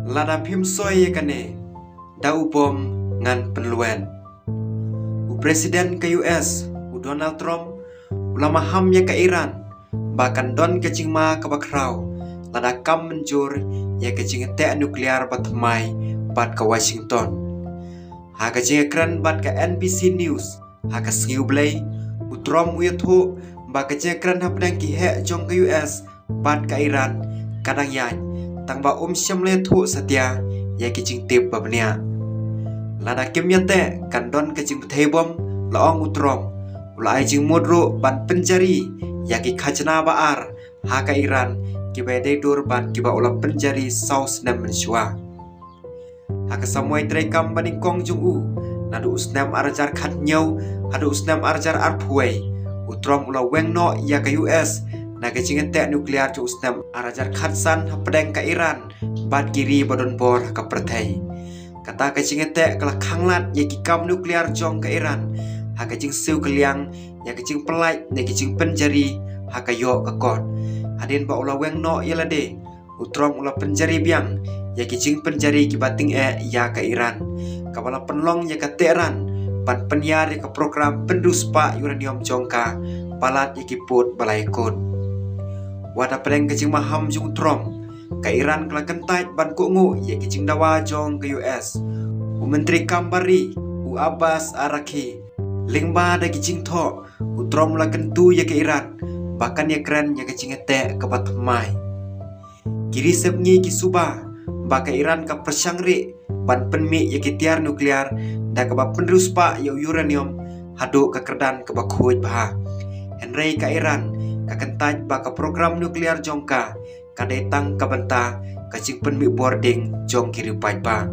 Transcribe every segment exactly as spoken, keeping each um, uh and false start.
Lada phim soi ïa kane, da u bom ngan pynlwen. U President ka U S, u Donald Trump, u la maham ïa ka Iran ba kan don ka jingma kaba khraw lada kam mynjur ïa ka jingteh nuklear ba thymmai bad ka Washington. Ha ka jingïakren bad ka N B C News ha ka sngi U Blei, u Trump u ïathuh ba ka jingïakren hapdeng ki heh jong ka U S bad ka Iran ka dang ïaid, tang ba um shym la ïathuh satia ïa ki jingtip ba bniah. Lada kim ïateh kan don ka jingbthei bom, la ong u Trump. U la ai jingmut ruh ban pynjari ïa ki khajna ba ar ha ka Iran, kiba dei dur bad kiba u la pynjari saw snem mynshuwa. Ha ka samoi treikam banyngkong jong u, naduh u snem ar hajar khathynñiew haduh u snem ar hajar arphew wei, u Trump u la weng noh ïa ka U S na ka jingteh nuklear jong u snem ar hajar khatsan hapdeng ka Iran bad ki ri ba don bor ha ka pyrthei. Kata ka jingteh ka la khanglad ïa ki kam nuklear jong ka Iran ha ka jingsiew kylliang ïa ka jingpyllait ne ka jingpynjari ha ka ïoh ka kot. Hadien ba u la weng noh ïa lade, u Trump u la pynjari biang ïa ki jingpynjari kiba tyngeh ïa ka Iran, kaba la pynlong ïa ka Tehran ban pynïar ïa ka program pynriewspah uranium jong ka palat ïa ki pud ba la ïakut. Wat hapdeng ka jingmaham jong u Trump, ka Iran ka la kyntait ban kohnguh ïa ki jingdawa jong ka U S. U Myntri Kam Bar Ri, u Abbas Araghchi, lyngba da ki jingthoh, u Trump u la kyntu ïa ka Iran ba kan ïakren ïa ka jingteh kaba thymmai. Ki ri sepngi ki suba ba ka Iran ka pyrshang rieh ban pynmih ïa ki tiar nuklear da kaba pynriewspah ïa u uranium haduh ka kyrdan kaba khuid bha. Hynrei ka Iran ka kyntait ba ka program nuklear jong ka ka dei tang ka bynta ka jingpynmih bording jong ki riewpaidbah.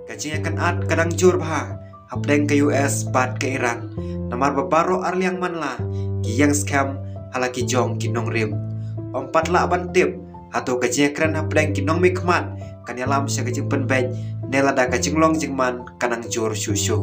Ka jingïakynad ka dang jur bha hapdeng ka U S bad ka Iran, namar ba baroh arliang man la ki ïeng skhem ha la ki jong ki nongrim. Ym pat lah ban tip hato ka jingïakren hapdeng ki nongmihkhmat kan ïalam sha ka jingpynbeit ne lada ka jinglong jingman ka nang jur shuh shuh.